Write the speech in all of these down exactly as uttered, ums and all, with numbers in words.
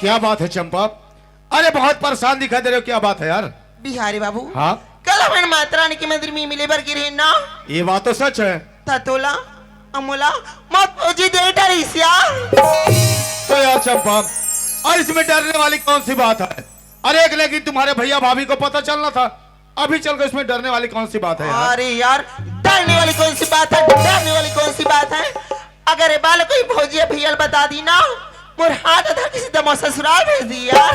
क्या बात है चंपा? अरे, बहुत परेशान दिखाई दे रहे हो, क्या बात है यार? बिहारी बाबू, हाँ? कल हमन माता रानी के मंदिर में मिले बर गे रहेन ना। ये बात तो सच है। त तोला, अउ मोला, मोर भौजी दे डरिस यार। तो यार चंपा, और इसमें डरने वाली कौन सी बात है? अरे, एक लेकिन तुम्हारे भैया भाभी को पता चलना था, अभी चल के इसमें डरने वाली कौन सी बात है यार? अरे यार, डरने वाली कौन सी बात है, डरने वाली कौन सी बात है? अगर ये बात कोई भौजी या भैया ल बता दी ना, मोर हाथ धर के सीधा मोर ससुराल भेज दी यार।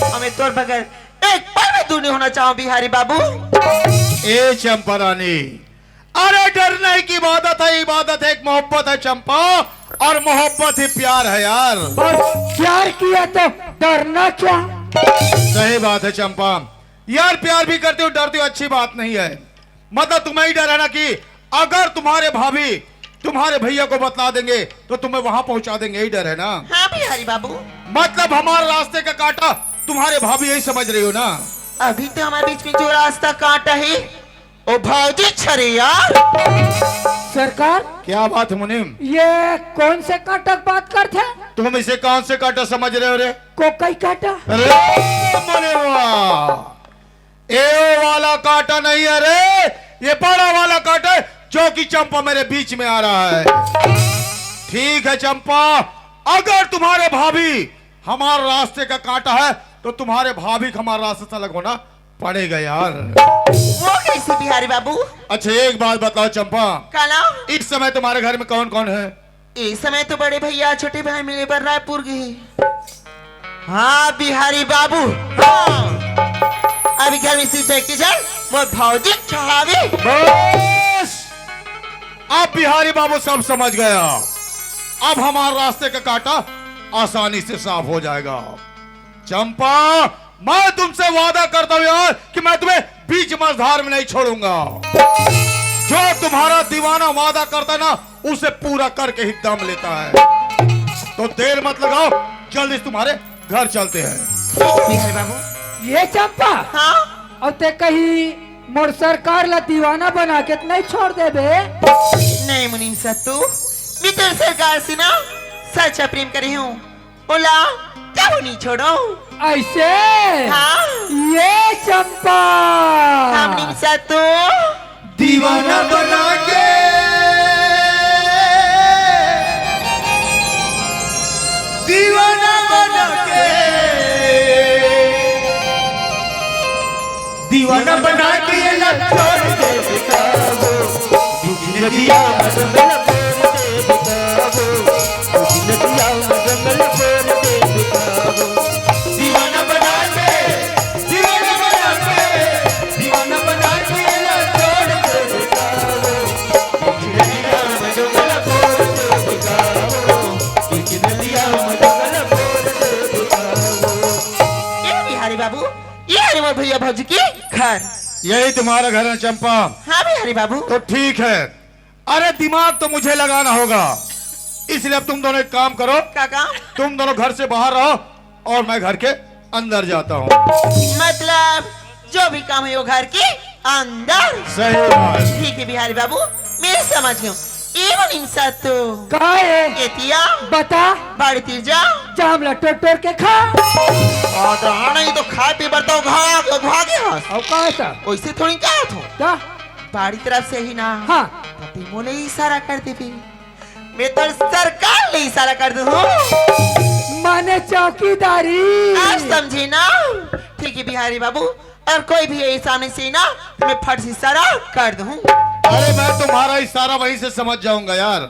हमें तोर बगैर एक पल भी दूर नहीं होना चाहूं बिहारी बाबू। ए चंपा रानी, अरे डरने की इबादत है, इबादत है एक मोहब्बत है चंपा, और मोहब्बत ही प्यार है यार। बस प्यार किया तो डरना क्या? सही बात है चंपा, यार प्यार भी करते हो, डरते हो, अच्छी बात नहीं है। मतलब तुम्हें ही डर है ना कि अगर तुम्हारे भाभी तुम्हारे भैया को बतला देंगे तो तुम्हें वहां पहुंचा देंगे, यही डर है ना? हाँ बिहारी बाबू। मतलब हमारे रास्ते का कांटा तुम्हारे भाभी यही समझ रही हो ना? अभी तो हमारे बीच में जो रास्ता कांटा है, ओ भौजी छरे यार। सरकार, क्या बात है मुनीम? ये कौन से कांटा की बात करते हैं? तुम इसे कौन से कांटा समझ रहे हो रे? कोकई कांटा। अरे मुनीम, वाह, ए वाला कांटा नहीं है रे, ये बड़ा वाला कांटा है जो कि चंपा मेरे बीच में आ रहा है। ठीक है चंपा, अगर तुम्हारे भाभी हमारे रास्ते का कांटा है तो तुम्हारे भाभी को हमारे रास्ते से अलग होना पड़ेगा यार। वो कैसे बिहारी बाबू? अच्छा एक बात बताओ चंपा, काला? इस समय तुम्हारे घर में कौन कौन है? इस समय तो बड़े भैया छोटे भाई मिले बर रायपुर गए। हाँ बिहारी बाबू, हाँ। अभी घर में सिर्फ एक ही जन, वो भौजी छावी। बस, अब बिहारी बाबू सब समझ गया। अब हमारे रास्ते का कांटा आसानी से साफ हो जाएगा। चंपा, मैं तुमसे वादा करता हूँ यार कि मैं तुम्हें बीच मझधार में नहीं छोड़ूंगा। जो तुम्हारा दीवाना वादा करता है ना, उसे पूरा करके ही दम लेता है। तो देर मत लगाओ, जल्दी से तुम्हारे घर चलते हैं। बिहारी बाबू। ये चंपा, हाँ? और ते कहीं मोर सरकार ला दीवाना बना के तो नहीं छोड़ देबे? नहीं मुनीम सत्तू, मैं तो सरकार से ना सच्चा प्रेम करे हूँ। ओला कबो नहीं छोड़ो। ऐसे? हाँ। ये चंपा। हमनी सा तो दीवाना बना के, दीवाना बना के, दीवाना बना के ये लग छोड़ दे बेटा वो। बीच नदिया में जंगल छोड़ दे बेटा वो। ए बिहारी बाबू, ये हरे मोर भैया भौजी के घर। यही तुम्हारा घर है चंपा? हाँ बिहारी बाबू। तो ठीक है, अरे दिमाग तो मुझे लगाना होगा, इसलिए अब तुम दोनों एक काम करो। क्या काम? तुम दोनों घर से बाहर रहो और मैं घर के अंदर जाता हूँ। मतलब जो भी काम है वो घर के अंदर। सही बात। ठीक है बिहारी बाबू, मैं समझ गया हूँ। ए मुनीम सत्तू। का है? एतिया। बता। बाड़ी तीर जा। जाम ला टोर टोर के खा। और रहा नहीं तो खाए पी बरता घा घा गया। और का है सर? वैसे थोड़ी कहा था। का? बाड़ी तरफ से ही ना। हाँ। पति मोले इशारा कर देबे। मैं तो सरकार ले इशारा कर दूँ। माने चौकीदारी। आप समझे ना? ठीक है बिहारी बाबू, और कोई भी ऐसा नहीं सीना तो मैं फट से इशारा कर दूँ। अरे मैं तुम्हारा इशारा वहीं से समझ जाऊंगा यार।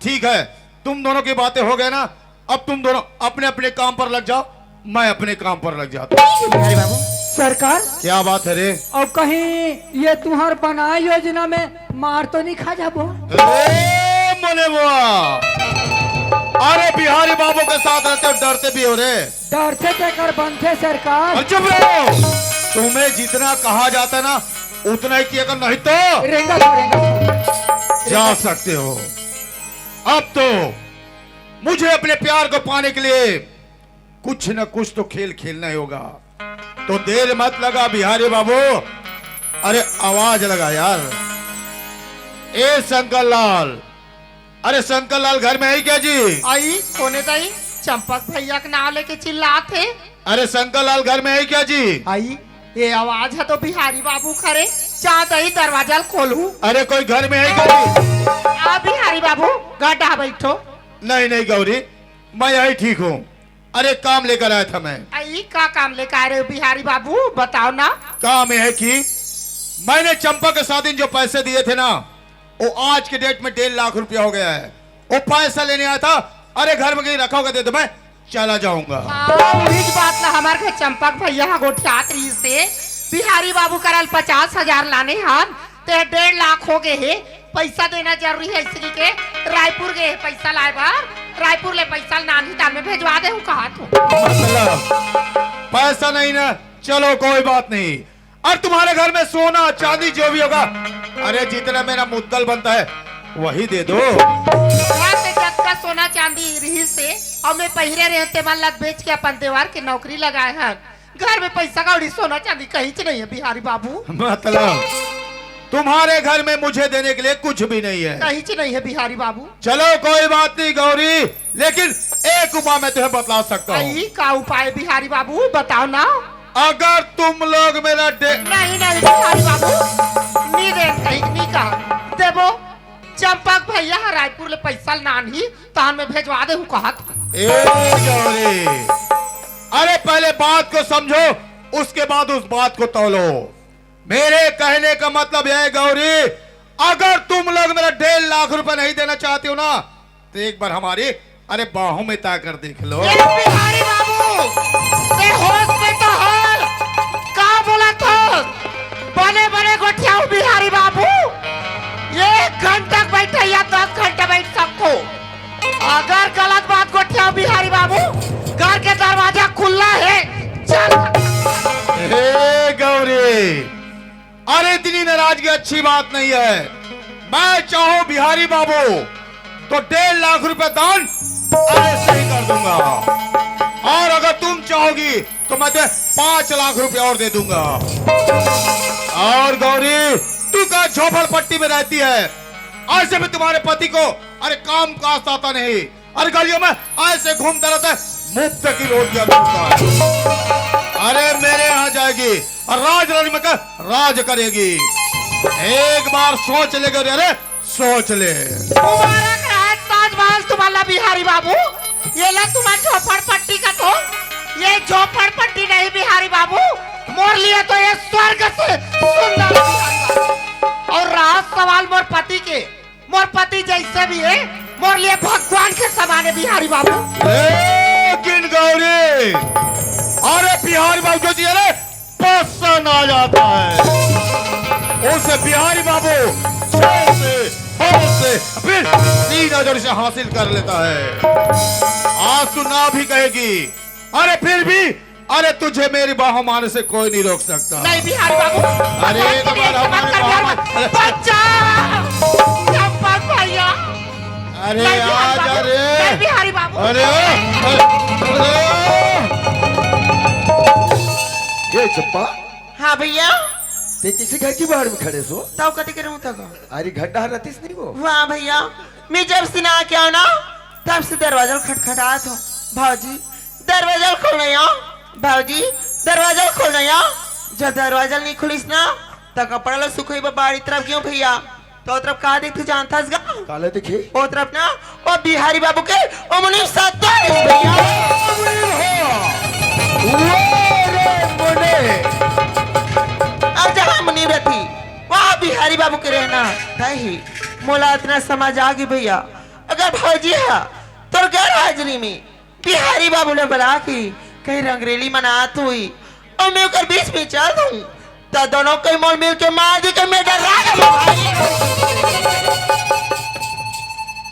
ठीक है, तुम दोनों की बातें हो गए ना, अब तुम दोनों अपने अपने काम पर लग जाओ, मैं अपने काम पर लग जाता हूँ। बिहारी बाबू। सरकार। क्या बात है रे? और कहीं ये तुम्हार बनाए योजना में मार तो नहीं खा जाबो? अरे मने बुआ, अरे बिहारी बाबू के साथ रहते हो, डरते भी हो रे? डरते ते कर बनते सरकार। और चुप रहो, तुम्हें जितना कहा जाता है ना उतना ही किया कर, नहीं तो रेंगा तो, रेंगा तो। जा सकते हो। अब तो मुझे अपने प्यार को पाने के लिए कुछ न कुछ तो खेल खेलना ही होगा। तो देर मत लगा बिहारी बाबू, अरे आवाज लगा यार। ए शंकर लाल, अरे शंकर लाल घर में है क्या जी? आई, कोने ताई? चंपक भैया के नाव लेके चिल्लात हे। अरे शंकर लाल घर में हे क्या जी? आई, ये आवाज हे तो बिहारी बाबू खरे। जा दई दरवाजा ल खोलहू। अरे कोई घर में हे क्या जी? आ बिहारी बाबू, गड्ढा बैठो। नहीं नहीं गौरी, मैं यही ठीक हूँ। अरे काम लेकर आया था मैं। आई, का काम लेकर आ रहे हो बिहारी बाबू, बताओ ना। काम यह है कि मैंने चंपा के शादी में जो पैसे दिए थे ना, वो आज के डेट में डेढ़ लाख रुपया हो गया है। वो पैसा लेने आया था। अरे घर में कहीं रखा होगा दे दो, मैं चला जाऊंगा। हाँ, उहीच बात ला हमर घर चंपक भैया ह गोठियात रहिस हे। बिहारी बाबू करा ल पचास हजार लाने हन, ते डेढ़ लाख हो गए हे। पैसा देना जरूरी हे, इसलिए के रायपुर गए हे पैसा लाए बर। रायपुर ले पैसा ल नानही तान में भेजवा देहूँ कहा तू। मतलब पैसा नहीं ना, चलो कोई बात नहीं। और तुम्हारे घर में सोना चांदी जो भी होगा, अरे जितना मेरा मुद्दल बनता है वही दे दो। घर में जतका सोना चांदी रहिस हे अउ मैं पहिरे रहेंव तेमन ला बेच के अपन देवर के नौकरी लगाए हन। घर में पैसा कौड़ी सोना चांदी कहींच नहीं हे बिहारी बाबू। मतलब तुम्हारे घर में मुझे देने के लिए कुछ भी नहीं है? कहींच नहीं हे बिहारी बाबू। चलो कोई बात नहीं गौरी, लेकिन एक उपाय मैं तुम्हें बतला सकता हूँ। आई, का उपाय बिहारी बाबू, बताओ ना। अगर तुम लोग मेरा डे- नहीं, नहीं बिहारी बाबू, नी दे, कहीं नी कहा देबो। चंपक भैया ह रायपुर ले पैसा ल नानही, तहन में भेजवा देहूँ कहत। ए गौरी, अरे पहले बात को समझो, उसके बाद उस बात को तौलो। मेरे कहने का मतलब यह है गौरी, अगर तुम लोग मेरा डेढ़ लाख रुपए नहीं देना चाहते हो ना, तो एक बार हमारी, अरे बाहों में ताकर देख लो। ए बिहारी बाबू, ते होश में तो हस, का बोलत हस? बने बने गोठियाव बिहारी बाबू, एक घंटा बैठे या दस घंटा बैठ सकथो। अगर गलत बात गोठियाव बिहारी बाबू, घर के दरवाजा खुला हे, चल। हे गौरी, अरे इतनी नाराजगी अच्छी बात नहीं है। मैं चाहूं बिहारी बाबू तो डेढ़ लाख रुपए दान ऐसे ही कर दूंगा, और अगर तुम चाहोगी तो मैं तुम्हें पांच लाख रुपए और दे दूंगा। और गौरी, तू का झोपड़पट्टी में रहती है, ऐसे भी तुम्हारे पति को अरे काम काज आता नहीं, अरे गलियों में ऐसे घूमता रहता है, मुफ्त की रोटियां ढूंढता है। अरे मेरे यहाँ जाएगी और राज रानी में कर राज करेगी। एक बार सोच ले गौरी, अरे सोच ले। मुबारक रहे ताजमहल तुम्हारा बिहारी बाबू। ये ला तुम्हारा झोपड़पट्टी का तो, ये झोपड़पट्टी नहीं बिहारी बाबू, मोर लिए तो ये स्वर्ग से सुंदर बिहारी बाबू। और रहा सवाल मोर पति के, मोर पति जैसे भी हे, मोर लिए भगवान के समान हे बिहारी बाबू। लेकिन गौरी, अरे बिहारी बाबू जो जी, अरे पसंद आ जाता है उसे बिहारी बाबू, चैन से, होश से, फिर तीन हजार से हासिल कर लेता है। आज तू ना भी कहेगी, अरे फिर भी, अरे तुझे मेरी बाहों में आने से कोई नहीं रोक सकता। नहीं बिहारी बाबू, अरे एक बार हमारे बाहों में, अरे बच्चा, चंपक भैया। अरे नहीं बिहारी बाबू, अरे नहीं बिहारी बाबू। अरे, अरे, अरे। ये चंपा। हाँ भैया। ते किसी घर की बाहर में खड़े सो? तब कति के रहूं तक? अरे घर डहर रहतीस नहीं वो? वाह भैया, मैं जब से ना के आऊं ना, तब से दरवाजा खटखटात हो। भाजी, दरवाजा खोल ना यार। भाजी, दरवाजा खोल ना यार। जब दरवाजा नहीं खुलिस ना, त कपड़ा ला सुखई बारी तरफ क्यों भैया? तो ओ तरफ का देखथे जानथस गा? काला देखे? ओ तरफ ना, ओ बिहारी बाबू के, ओ मुनीम सत्ता रहिस भैया। ओ मुनीम हो। वो रे मुने। अब जहाँ मुनीम रहती, वहाँ बिहारी बाबू के रहना। तही, मोला इतना समझ आ गई भैया। अगर भौजी हा, तोर गैर हाजिरी में बिहारी बाबू ने बला के कहीं रंगरेली मनात हुई और मैं ओकर बीच में चल दूं, तो दोनों कोई मोर मिल के मार दी के मैं डरा गया भाई।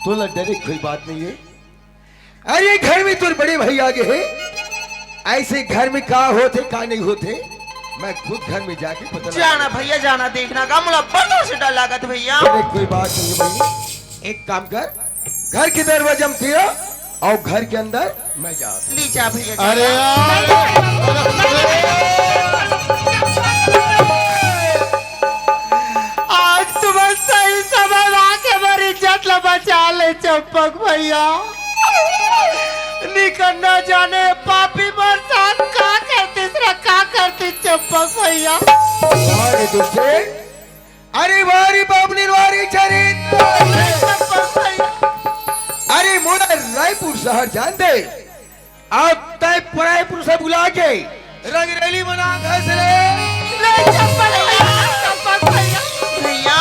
तोला डरे कोई बात नहीं है। अरे घर में तोर बड़े भाई आ गए हैं, ऐसे घर में का होथे का नहीं होथे, मैं खुद घर में जाके पता लगा जाना भैया, जाना देखना का मुला बड़ा से डर लागत भैया। अरे कोई बात नहीं है भाई, एक काम कर, घर के दरवाजा में तेरा और घर के अंदर मैं जाता हूँ। ले जा भैया, जा। अरे यार। आज तुम्हें सही समय आके मेरी इज्जत ला बचा ले चंपक भैया। निकलना जाने पापी मोर साथ का करतिस रे, का करतिस चंपक भैया। अरे दुष्टे, अरे वारी बाबनी वारी चरित। चंपक भैया। अरे मोला रायपुर शहर जान दे। अब तय पराय पुरुष बुला के रंगरेली बना घस रे। नहीं चंपक भैया, चंपक भैया। भैया,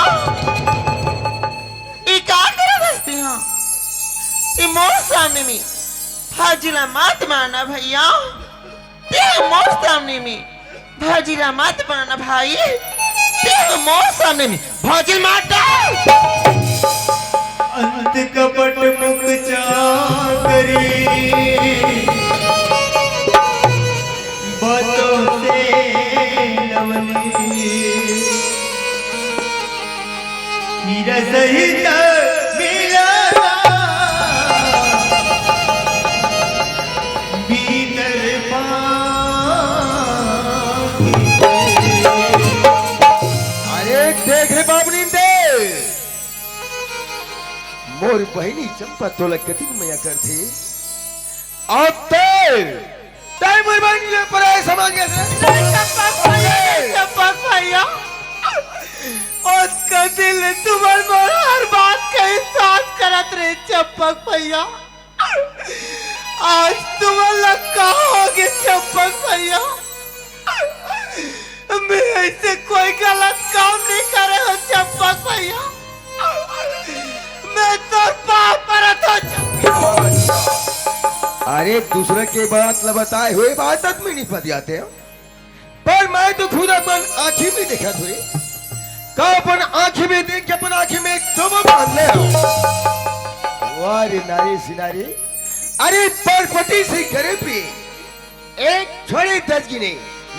ई का करत हस तेहा? ई मोर सामने में भाजी ला मत मारना भैया। तेहा मोर सामने में भाजी ला मत मारना भाई। तेहा मोर सामने में भाजी ला मत डाल। अंत कपट मुख चाकरी, बातों से लवली। हीरा सहित मिलना भीतर पाँव। अरे देख रे बाबू निंदे, मोर बहिनी चंपा तोला कतिक मया करथे। अब ते, ते मोर बहिनी ले पराय समझ गे से। चंपक भैया, चंपक भैया। ओतका दिन ले तुमन मोर हर बात के विश्वास करत रहे चंपक भैया। आज तुमन ला का हो गे चंपक भैया? मैं ऐसे कोई गलत काम नहीं करे हो चंपक भैया। मैं तोर पाँव परत हो चंपक। अरे दूसरे के बात ल बताए हुए बात में नहीं पतियाते हो, पर मैं तो खुद अपन आँखी में देखत हुए, का अपन आँखी में देख के अपन आँखी में एक चोबो बांध ले हो। वाह रे नारी सिनारी, अरे परपटी से करे पे एक छोड़ी दस गिने।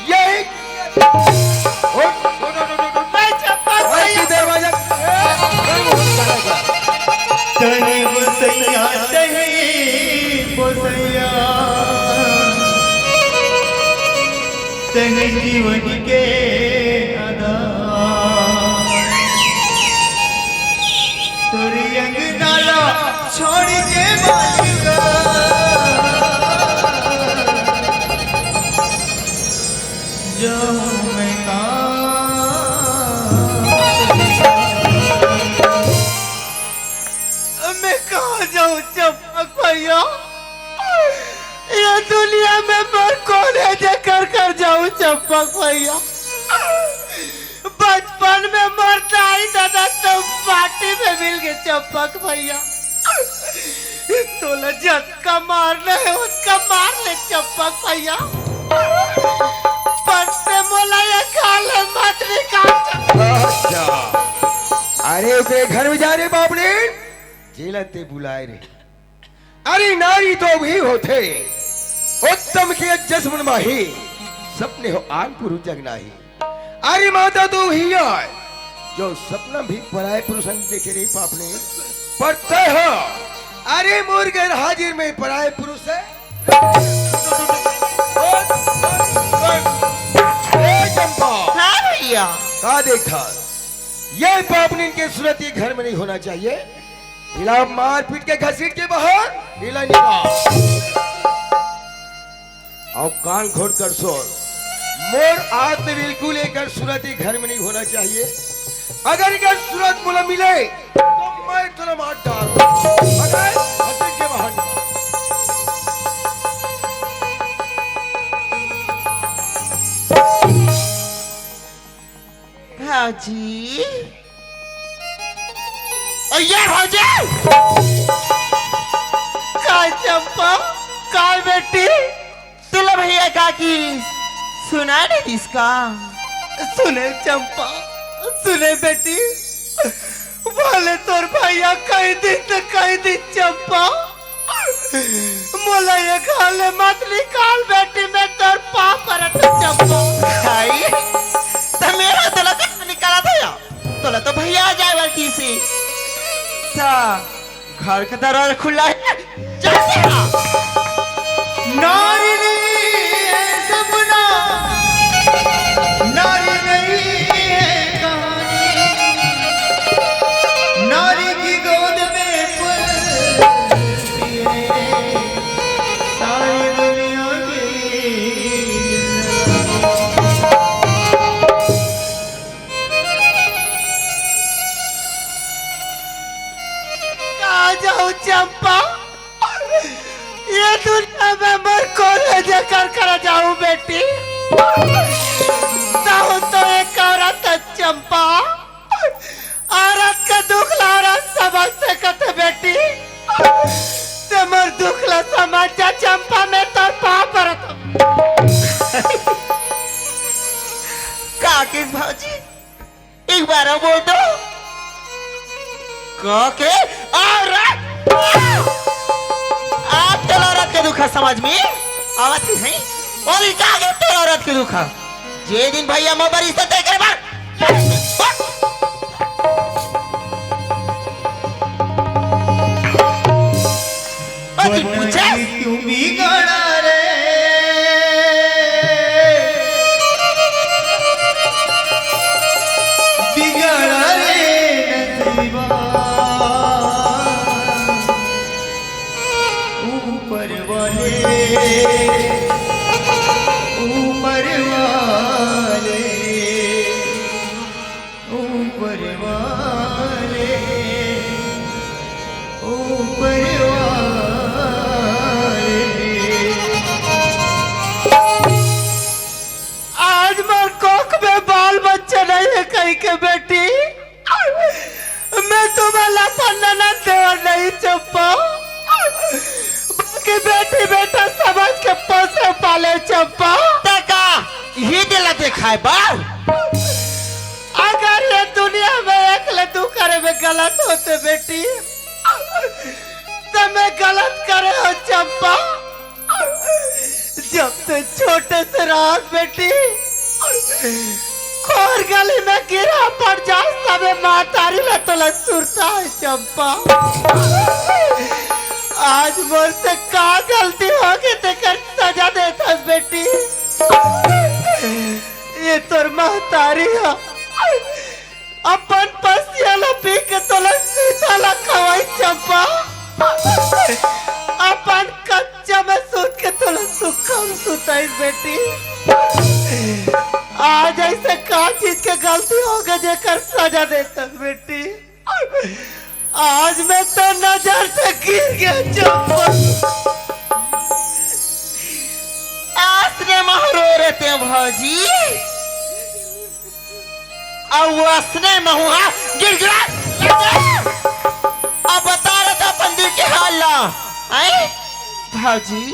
ये एक। उठ, उठ, उठ, उठ, उठ। मैं चंपक भाई भैया। की दरवाजा। तनी गोसैया, तनी गोसैया, तनी जीवन के आधार। तोरी अंगना ला छोड़ के बालिका जाऊं मैं कहाँ? मैं कहाँ जाऊं चंपक भैया? ये दुनिया में मोर कोन हे जेकर घर जाऊं चंपक भैया? बचपन में मोर दाई ददा तो माटी में मिल गे चंपक भैया। तोला जतका मारना हे ओतका मार ले चंपक भैया, पर ते मोला ये घर ले मत निकाल। अच्छा, अरे ओकरे घर में जा रे बाबले, जेला ते बुलाए रे। अरे नारी तो भी होथे उत्तम के जस मन माही, सपने हो आन पुरुष जग नाही। अरे माता तो ही आय, जो सपना भी पराय पुरुष संग देखे रे पापने, पर तय हो, अरे मोर घर हाजिर में पराय पुरुष हे। ए चंपा, हाँ भैया। का देखा? ये पापनिन के सूरत ये घर में नहीं होना चाहिए। इला मार पीट के घसीट के बाहर, इला निकाल। अउ कान खोल कर सुन, मोर आत्म बिल्कुल एकर सूरत ही घर में नहीं होना चाहिए। अगर एकर सूरत मोला मिले, तो मैं तोला मार डाल। अगर घसीट के बाहर निकाल। भाजी, अय्या भाजी! काय चंपा, काय बेटी? तुला भैया का की सुना नहीं दिस का? सुने चंपा, सुने बेटी, भले तोर भैया कई दिन त कई दिन चंपा, मोला ये घर ले मत निकाल बेटी, मैं तोर पाँव परत हँव चंपा। भाई, त मेरा तोला कहाँ निकाला था या? तोला तो भैया आ जाए वाली थी। सा, घर का दरवाजा खुला है, जाते हैं। नारी नहीं है सपना, नारी नहीं है कहानी, नारी की गोद में पलती है। कर कर जाऊं बेटी। तहूं तो एक औरत हस चंपा। औरत के दुख ला औरत समझ सकत हे बेटी। ते मोर दुख ला समझ जा चंपा, मैं तोर पाँव परत हंव। का किस भौजी? एक बार अउ बोल तो। का के? औरत? आप तो औरत के दुख हे समझ में आवत हे, नहीं? अउ ई का के तोर औरत के दुख हे? जे दिन भैया मोर बर इज्जत दे करे बर। अरे पूछे? क्यों बिगड़ा रे, बिगड़ा रे नसीबा। ऊपर वाले, ऊपर वाले, ऊपर वाले, ऊपर वाले। आज मोर कोख में बाल बच्चा नहीं हे कहिके बेटी, मैं तुमन ला अपन ननद देवर नहीं चंपा, बल्कि बेटी बेटा समझ के पोसे पाले चंपा। त का ये दिला देखाय बर? अगर ये दुनिया में एक ले दू करे में गलत होते बेटी, त मैं गलत करे हंव चंपा। जब ते छोटे से रहस बेटी, खोर गली में गिरा पड़ जास, तभे महतारी ला तोला सुरता हे चंपा। आज मोर से का गलती होगे तेकर सजा देथस बेटी। ये तोर महतारी हे, अपन पसिया ला पी के तोला सीता ला खवाई चंपा। अपन कच्चा में सूत के तोला सुखा में सुताई बेटी। आज अइसे का चीज के गलती होगे जेकर सजा देथस बेटी। आज मैं तो नजर से गिर गेंव चंपा। असने महूं रो रहे ते भौजी। अउ असने महूं हा गिड़गिड़ा। अब बता रहे ते अपन दिल के हाल ला। हैं? भौजी,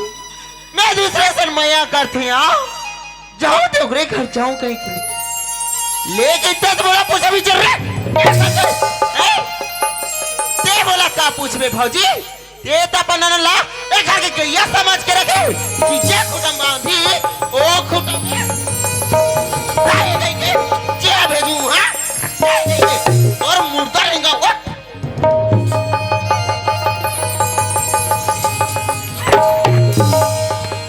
मैं दूसरे से मया करथंव। जाहूं ते ओकरे घर जाहूं कहिके। लेकिन ते तो मोला पूछे बिचारे। हैं? ते मोला का पूछबे भौजी? ते तो अपन ननद ला ए घर के गइया समझ के रखे, कि जे खूंटा बांधी, ओ खूंटा तारे दे के जे भेजूं, हां? तारे दे के, अउ मुर्दा रेंगा, उठ।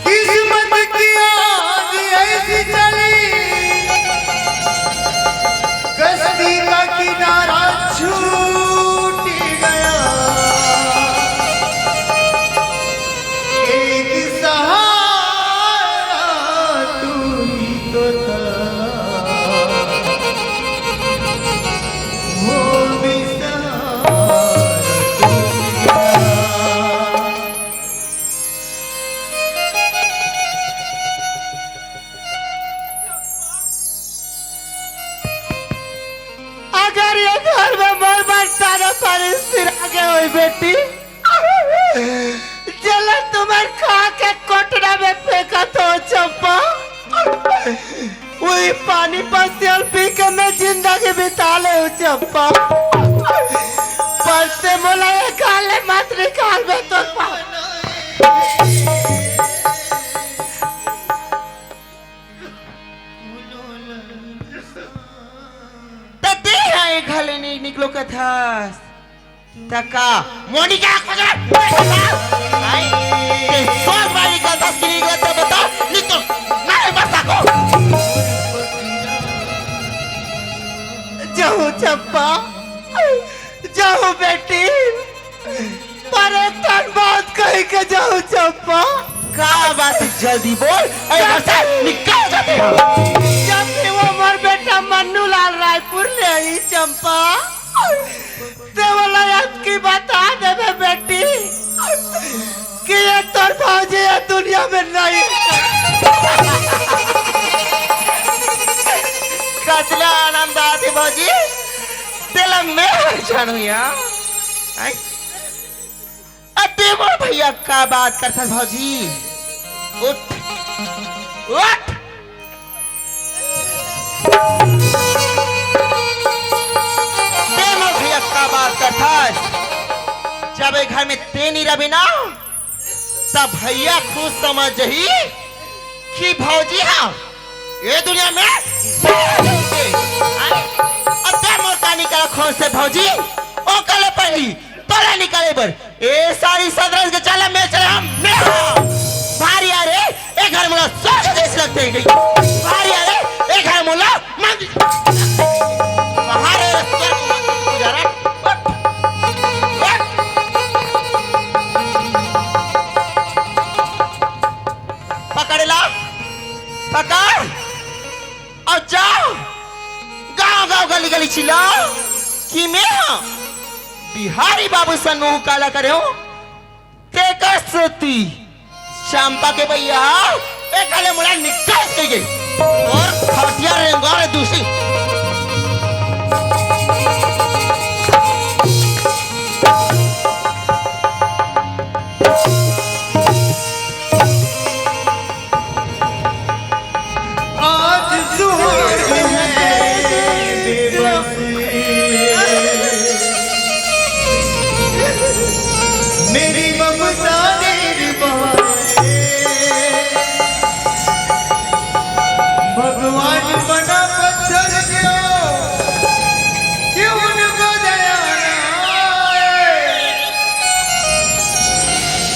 किस्मत की आंधी ऐसी चली, कश्ती का किनारा छूट गया। एक सहारा तू ही तो था, वो भी सहारा तू ही था। अगर ये घर में मोर बर तारा पानी सिरा गे होही बेटी, जेला तुमन खा के कोटरा में फेंकत हो चंपा, उही पानी पसिया ल पी के मैं जिंदगी बिता लेहूं चंपा। पर ते मोला ये घर ले मत निकालबे तो पा। त ते हा ए घर ले नइ निकलों कथस। त का मोनिका खोजत? हाय, ते सोच बारी कथस कि निकलत ते बता, निकल, नहीं बच सकों। जाहूं चंपा, जाहूं बेटी, पर एक ठन बात कहिके जाहूं चंपा। का बात हे जल्दी बोल, ए घर से निकल जाते हैं। जब भी वो मोर बेटा मन्नू लाल रायपुर ले आही चंपा, ते ओला अतकी बता देबे बेटी कि ये तोर भौजी ये दुनिया में नहीं हे। कतना आनंद आथे भौजी, तेला मैं हर जानू या। आय? अते मोर भैया का बात करथस भौजी? उठ, उठ। ते मोर भैया का बात करथस? जब ए घर में ते नी रबे ना, तब भैया खुद समझ जही कि भौजी हा ए दुनिया में अरे, अब ते मोर का निकाला खोज से भौजी, ओ कले पहली तोला निकाले बर ए सारी सदरस के चाला में चले हम में हा। भारी आ रे, ए घर मोला स्वर्ग जैसे लगथे। भारी आ रे, ए घर मोला मंदिर। बाहर ए स्वर्ग मंदिर गुजारा। पकड़ ला, पकड़। अउ जाओ, गांव-गांव, गली-गली चिल्लाओ कि मैं हा बिहारी बाबू सन मुंह काला करे हो। तेकर सेती चंपा के भैया, ए काले मुला निकल के गई। अउ खटिया रेंगोर दूसरी। आज सुहाग है बेबस, मेरी ममता निर्वाण। भगवान बना पत्थर क्यों, क्यों उनको दया ना आए।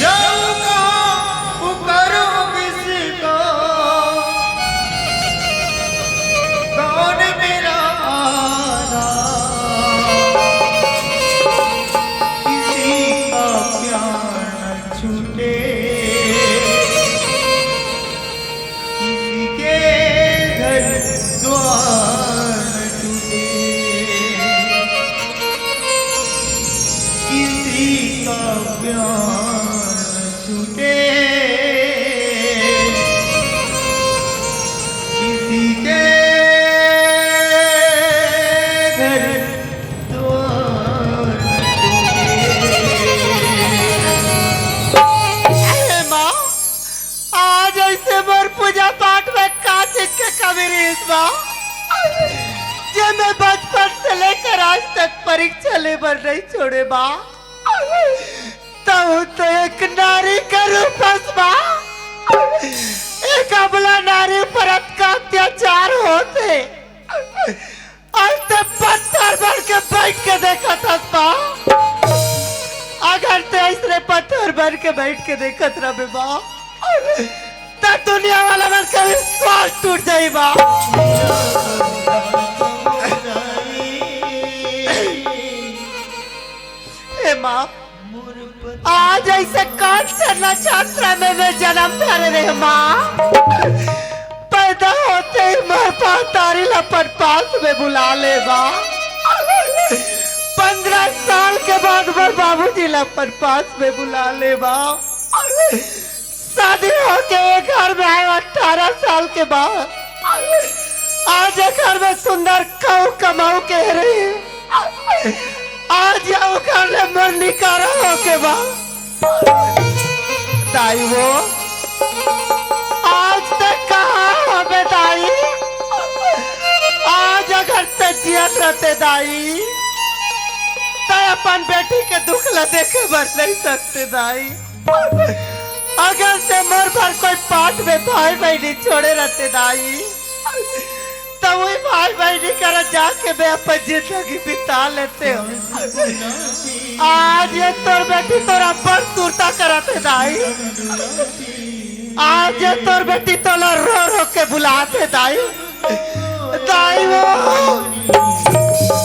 जाऊं कहां, पुकारूं किसको, कौन मेरा आधार? किसी का प्यार न छूटे, किसी के घर द्वार न टूटे, किसी का प्यार न छूटे, किसी के घर द्वार न टूटे। अरे माँ, आज ऐसे मोर पूजा पाठ में का चीज के कमी रहिस बा, जे मैं बचपन से लेकर आज तक परीक्षा ले बर नहीं छोड़े बा। तब तो एक नारी के रूप हस बा, एक अबला नारी पर अतका अत्याचार होत हे। आज ते पत्थर बन के बैठ के देखत हस बा। अगर ते ऐसने पत्थर बन के बैठ के देखत रहबे बा, त दुनिया वाला मन के विश्वास टूट जाई बा। हे माँ, आज ऐसे कौन से नक्षत्र में मैं जन्म धरे रे माँ? पैदा होते ही मोर महतारी ला अपन पास में बुला ले बा। पंद्रह साल के बाद मोर बाबूजी ला अपन पास में बुला ले बा। शादी होके ये घर में आए अठारह साल के बाद, आज ये घर में सुंदर कऊ कमाऊ के रही। आज ये घर ले मोर निकारा होके बा। दाई वो, आज तक कहाँ हबे दाई? आज अगर ते जियत रहते दाई, ते अपन बेटी के दुख ला देखे बर नहीं सकते दाई। अगर ते मोर बर कोई पाठ में भाई बहिनी छोड़े रहते दाई, त वही भाई बहिनी करा जाके मैं अपन जिंदगी बिता लेते हो। आज ये तोर बेटी तोर अब्बड़ सुरता करत हे दाई। आज ये तोर बेटी तोला रो रो के बुलात हे दाई।